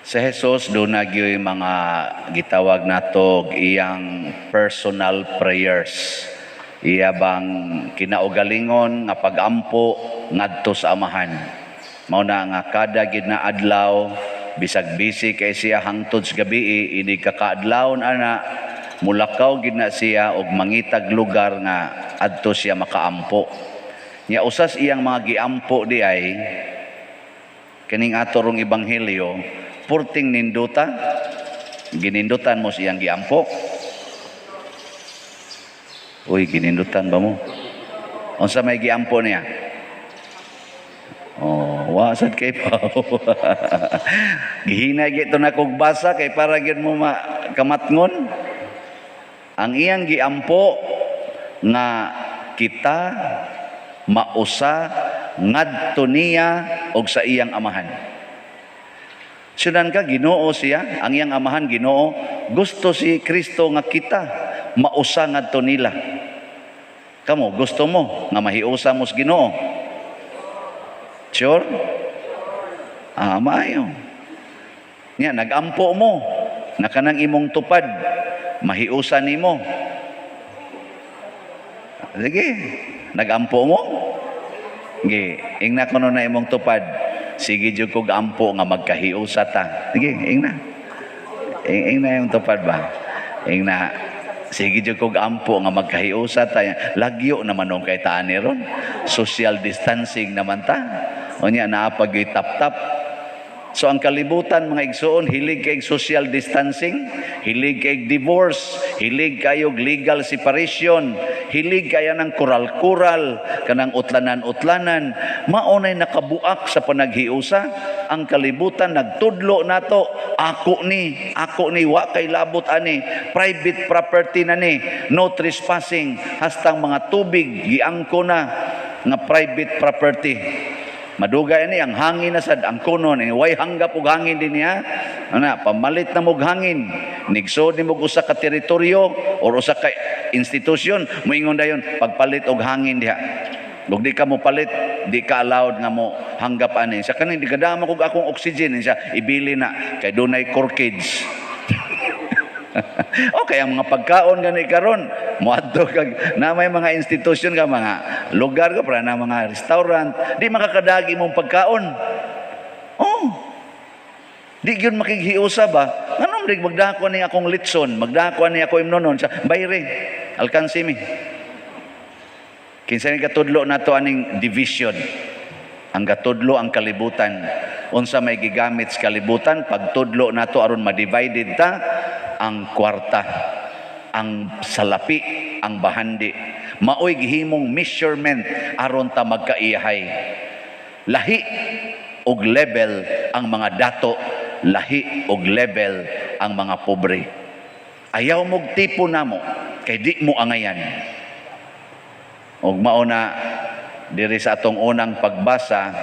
Sa Jesus duna gyuy mga gitawag nato iyang personal prayers. Iya bang kinaugalingon nga pagampo ngadto sa Amahan. Mao na nga kada gid na adlaw, bisag busy kay siya hangtod sa gabi, ini kakaadlawon ana, mulakaw gid na siya og mangitag lugar nga adto siya makaampo. Nya usas iyang mga giampo di ay kining ato rong ebanghelyo, purting nindota. Ginindutan mo siyang giampo? Uy, ginindutan ba mo? Unsa may giampo niya? Oh, wa sad kay pa. Gihinay gyud to na kog basa kay para gyud mo kamatngon. Ang iyang giampo nga kita mausa ngadto niya og sa iyang Amahan. Sudan ka, Ginoo siya, ang iyang Amahan Ginoo, gusto si Kristo nga kita mausa ngadto nila. Kamo, gusto mo nga mahiusa mo sa Ginoo? Sure? Ah, maayo. Nya nagampo mo na kanang imong tupad mahiusa nimo. Sige, nagampo mo? Sige, ingna kuno na imong tupad. "Sige jud kog ampo nga magkahiusa ta." Sige, ingna. Ingna yung tupad ba? Ingna. "Sige jud kog ampo nga magkahiusa ta." Lagyo naman nung kay taan ni ron. Social distancing naman ta. Unya naa pag tap-tap. So ang kalibutan, mga igsuon, hilig kay social distancing, hilig kay divorce, hilig kayo legal separation, hilig kaya ng kural-kural, kanang utlanan-utlanan, mao nay nakabuak sa panaghiusa. Ang kalibutan nagtudlo nato, ako ni, wa kay labot ani, private property na ni, no trespassing, hastang mga tubig giangko na nga private property. Madugay ani ang hangin na sad ang kunon ni way hanggap og hangin din niya. Ana pamalit na mog hangin. Nigsod ni mog usa ka teritoryo or usa ka institusyon, moingon dayon pagpalit og hangin diha. Ug di ka mo palit, di ka allowed nga mo hanggap ani. Sa kaning di kadama kog akong oxygen siya, ibili na kay dunay corkage. Okay, ang mga pagkaon gani karon, moadto kag na may mga institusyon ka, mga lugar ka para na mga restaurant, di makakadagi mong pagkaon. Oh. Di gyud makighiusa ba? Nganong di magdako ni akong litson, magdako ni ako imnonon sa bayre. Alkansi mi. Kinsa ni katudlo nato aning division? Ang katudlo, ang kalibutan. Unsa may gigamit sa kalibutan pagtudlo nato aron ma-divided ta? Ang kwarta, ang salapi, ang bahandi. Maoy gihimong measurement aron ta magkaiyahay. Lahi og level ang mga dato, lahi og level ang mga pobre. Ayaw mog tipo namo kay di mo angayan. Og mao na diri sa atong unang pagbasa,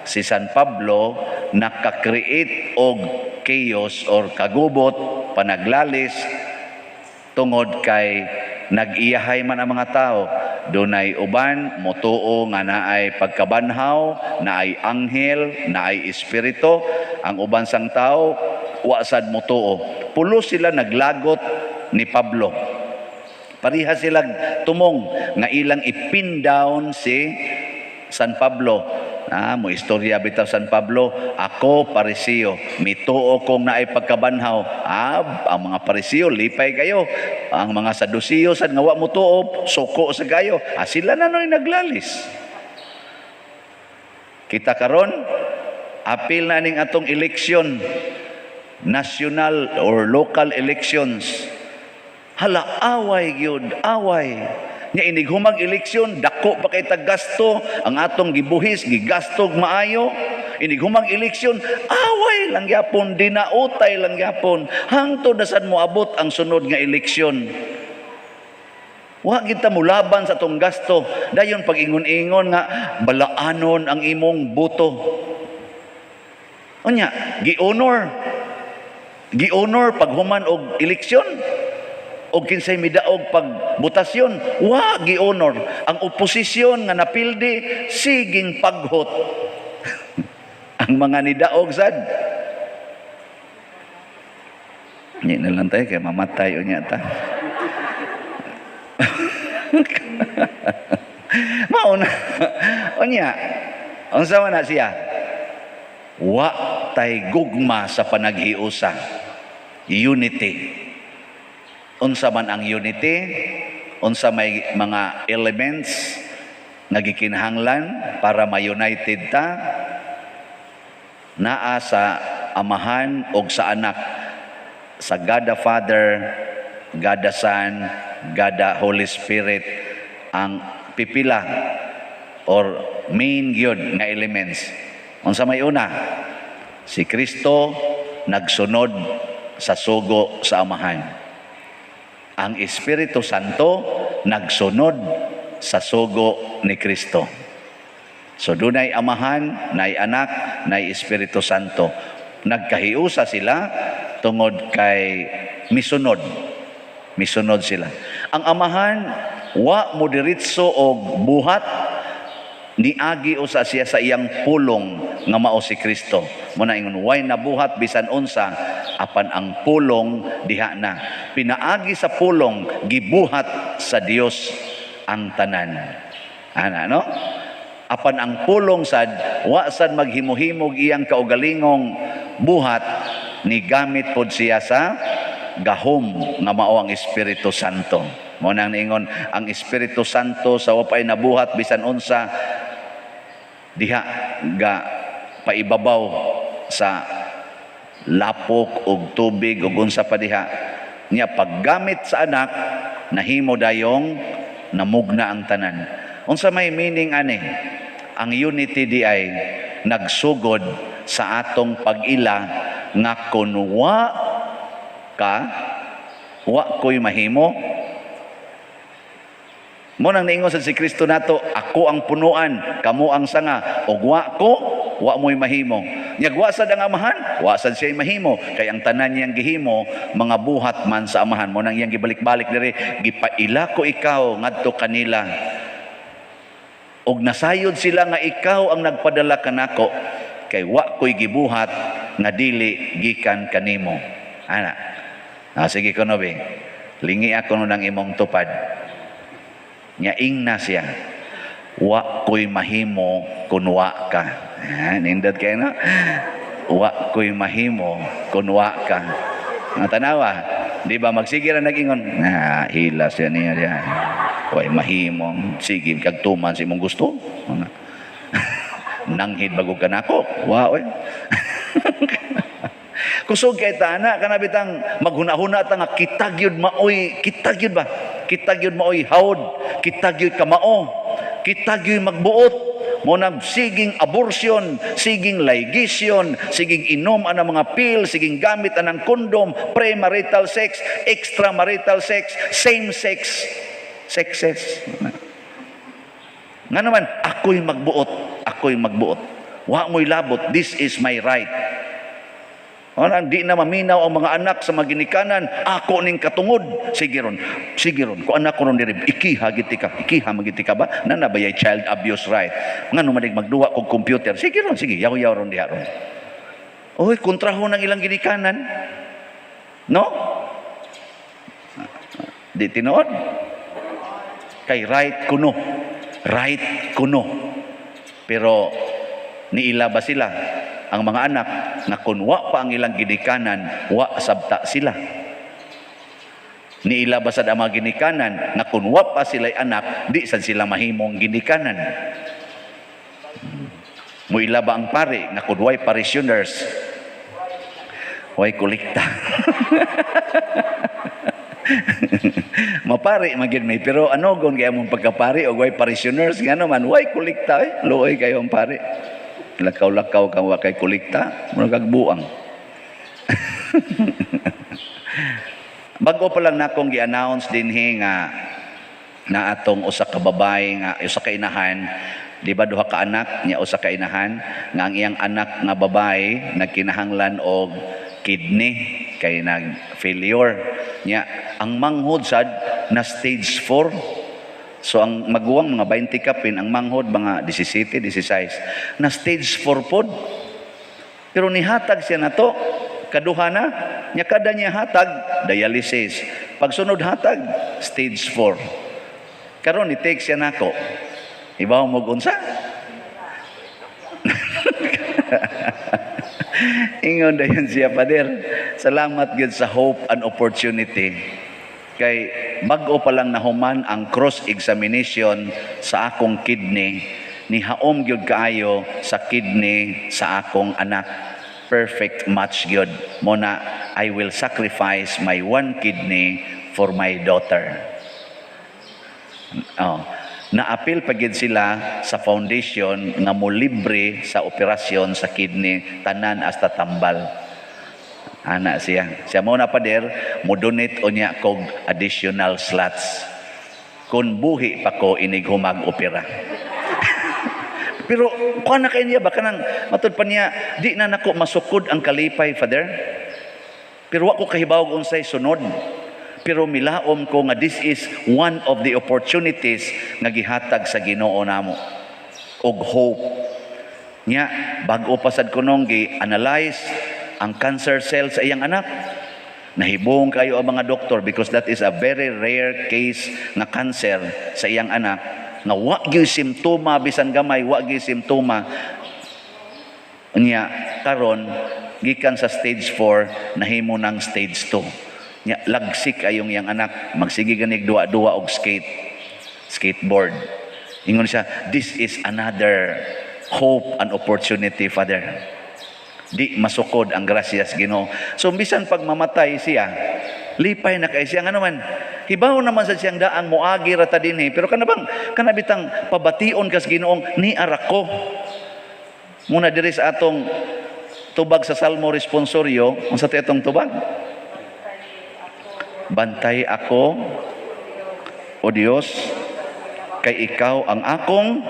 si San Pablo naka-create og chaos or kagubot, panaglalis, tungod kay nag-iyahay man ang mga tao. Dunay uban motuo nga naay pagkabanhaw, naay anghel, naay espiritu. Ang uban sang tao wa sad motuo. Pulo sila naglagot ni Pablo. Pareha sila tumong nga ilang ipin down si San Pablo. Ah, mo istorya bitaw San Pablo, "Ako Pariseo, mituo kong naay pagkabanhaw." Ah, ang mga Pariseo lipay kayo. Ang mga Saduceo sad nga wa motuo, suko sa kayo. Ah, sila na noy naglalis. Kita karon, apil na ning atong eleksyon, national or local elections. Hala, away gyud, away. Nya inig humag eleksyon, dako pa kay tag gasto, ang atong gibuhis, gigastog maayo. Inig humag eleksyon, away lang gyapon, dinautay lang gyapon. Hangtod na sad moabot ang sunod nga eleksyon. Wa kita mulaban sa atong gasto. Dayon pag ingon-ingon nga balaanon ang imong boto. Unya, gi-honor. Gi-honor pag human og eleksyon og kinsay midaog pag botasyon, wa gi-honor. Ang oposisyon nga napildi, siging paghot. Ang mga nidaog sad Hindi na lang tayo kay mamatay unya ta. Mao na. Unya, unsa man na siya? Wa tay gugma sa panaghiusa. Unity. Unsa man ang unity? Unsa may mga elements nga gikinahanglan para ma-united ta? Naa sa Amahan og sa Anak, sa God the Father, God the Son, God the Holy Spirit, ang pipila or main gyud nga elements. Unsa may una? Si Kristo nagsunod sa sugo sa Amahan. Ang Espiritu Santo nagsunod sa sugo ni Kristo. So dunay Amahan, nay Anak, nay Espiritu Santo. Nagkahiusa sila tungod kay misunod. Misunod sila. Ang Amahan wa mo diretso og buhat, niagi usa siya sa iyang Pulong nga mao si Kristo. Mo na ingon, way nabuhat bisan unsa apan ang Pulong diha na. Pinaagi sa Pulong gibuhat sa Dios ang tanan. Ana, no? Apan ang Pulong sad wa sad maghimo-himog iyang kaugalingong buhat, ni gamit pod siya sa gahom nga mao ang Espiritu Santo. Mo nang niingon ang Espiritu Santo sa wa pay nabuhat bisan unsa, diha ga paibabaw sa lapok og tubig ug unsa pa diha. Nya paggamit sa Anak, nahimo dayong namugna ang tanan. Unsa may meaning ani? Ang unity di ay nagsugod sa atong pag-ila nga kun wa ka, wa ko'y mahimo. Mo nang niingon sa si Kristo nato, "Ako ang punuan, kamo ang sanga, ug wa ko, wa mo'y mahimo." Nya wa sad ang Amahan, wa sad siya mahimo, kay ang tanan niyang gihimo, mga buhat man sa Amahan. Mo nang iyang gibalik-balik diri, "Gipaila ko ikaw ngadto kanila. Ug nasayod sila nga ikaw ang nagpadala kanako, kay wa ko'y gibuhat nga dili gikan kanimo." Ana. Ah, sige ko no be. Lingi ako no ng imong tupad. Nya ingna siya, "Wa ko'y mahimo kun wa ka." Ha, nindot kayo, no? "Wa ko'y mahimo kun wa ka." Nga tanawa, di ba magsige ra nag-ingon, na hila siya niya diya. Way mahimo, sige kag tuman sa imong gusto. Ano? Nanghid bagog ka nako. Wa oy. Kusog kay tana kana bitang maghuna-huna ta nga kita gyud maoy, kita gyud ba? Kita gyud maoy hawd, kita gyud kamao, kita gyud magbuot. Mo nang siging abortion, siging ligation, siging inom anang mga pill, siging gamit anang kondom, premarital sex, extramarital sex, same sex, sexes. Nga naman, ako'y magbuot, ako'y magbuot. Wa mo'y labot, this is my right. Ano, di na maminaw ang mga anak sa mga ginikanan, ako ning katungod. Sige ron, sige ron, kung anak ko ron diri, ikiha giti ka, ikiha magiti ka ba? Nana ba yay child abuse right? Nga no manig magduwa kog computer, sige ron, sige, yaw-yaw ron diha ron. Oy, kontraho ng ilang ginikanan. No? Di tinuod. Kay right kuno. Right kuno. Pero niila ba sila ang mga anak nga kun wa pa ang ilang ginikanan, wa sabta sila? Niila ba sad ang mga ginikanan nga kun wa pa sila anak, di sad sila mahimong ginikanan? Muila ba ang pare nga kun way parishioners, way kolekta? Mapari magyud may, pero ano gon kay among pagkapari og way parishioners? Ngano man way kolekta eh, luoy kayo ang pare. Lakaw-lakaw kang wa kay kolekta, murag kag buang. Bago pa lang nakong gi-announce dinhi nga na atong usa ka babae nga usa ka inahan, di ba duha ka anak niya, usa ka inahan nga ang iyang anak nga babae nagkinahanglan og kidney kay nag failure niya. Ang manghod sad na stage 4. So ang maguwang mga 20 kapin, ang manghod mga 17, 16 na stage 4 pod. Pero nihatag siya nato kaduha na. Nya kada niya hatag, dialysis. Pagsunod hatag, stage 4. Karon ni text siya nako. Ibaw mo unsa? Ingon dayon siya, "Pader, salamat gyud sa hope and opportunity. Kay bag-o pa lang nahuman ang cross examination sa akong kidney, nihaom gyud kaayo sa kidney sa akong anak. Perfect match gyud. Mao na I will sacrifice my one kidney for my daughter." Oh, naapil pa gid sila sa foundation nga mo libre sa operasyon sa kidney tanan hasta tambal. Ana siya. Siya mao na, pader, mo donate unya kog additional slots. Kung buhi pa ko inig humag opera. Pero kuha na kay niya ba kanang matud pa niya, di na nako masukod ang kalipay, Father. Pero wa ko kahibaw unsay sunod. Pero milaom ko nga this is one of the opportunities nga gihatag sa Ginoo namo. Og hope. Nya bag-o pa sad kunong gi-analyze ang cancer cell sa iyang anak. Nahibong kayo ang mga doktor because that is a very rare case nga cancer sa iyang anak nga wa gyud simptoma, bisan gamay wa gyud simptoma. Nya karon gikan sa stage 4 nahimo ng stage 2. Nya lagsik ayong iyang anak, magsige ganig duwa-duwa og skateboard. Ingon siya, "This is another hope and opportunity, Father." Di masukod ang grasya sa Ginoo. So bisan pag mamatay siya, lipay na kay siya. Ngano man, hibaw naman sa siyang daang moagi ra ta dinhi, pero kana bang kana bitang pabation kas Ginoong niara ko. Muna diri sa atong tubag sa Salmo responsorio, unsa ti atong tubag? Bantay ako, O Dios, kay ikaw ang akong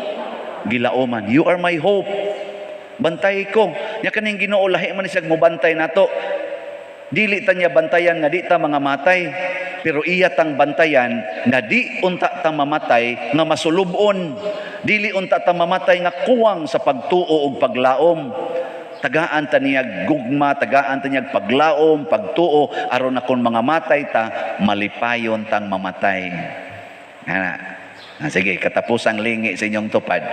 gilauman. You are my hope. Bantay ko. Nya kaning Ginoo lahi man siya mobantay nato. Dili ta niya bantayan nga di ta mga matay, pero iya tang bantayan nga di unta ta mamatay nga masulubon. Dili unta ta mamatay nga kuwang sa pagtuo ug paglaom. Tagaan ta niya gugma, tagaan ta niya paglaom, pagtuo, aron na kung mga matay ta, malipayon tang mamatay. Ana. Ah, sige, katapusang lingi sa inyong tupad.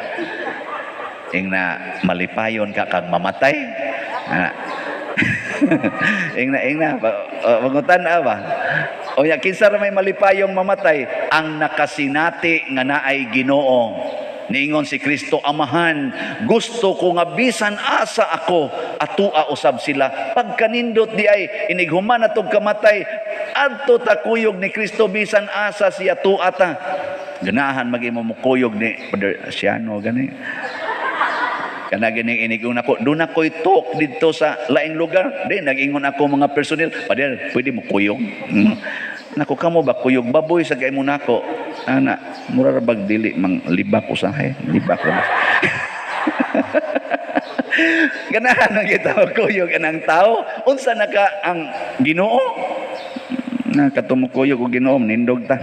Ing na malipayon ka kag mamatay. Ana. Ing na, ing na, mangutan ba? O ya, kinsa ra may malipayong mamatay? Ang nakasinati nga naay Ginoo. Niingon si Kristo, "Amahan, gusto ko nga bisan asa ako, atua usab sila." Pagkanindot di ay, inighuman atong kamatay, adto ta kuyog ni Kristo bisan asa siya tua ta. Ganahan magimo mo kuyog ni Brother Siano gani. Kana ganing inigon ako, doon ako'y talk dito sa laing lugar. Di, nag-ingon ako mga personnel, "Pader, pwede mo kuyog?" Nako, kamo ba kuyog? Baboy sa kay mo nako. Ana, mura ra bag dili, mang libak usahay. Libak ra. Ganahan na kita kuyog anang tao. Unsa na ka ang Ginoo? Na katumukuyog og Ginoo, nindog ta.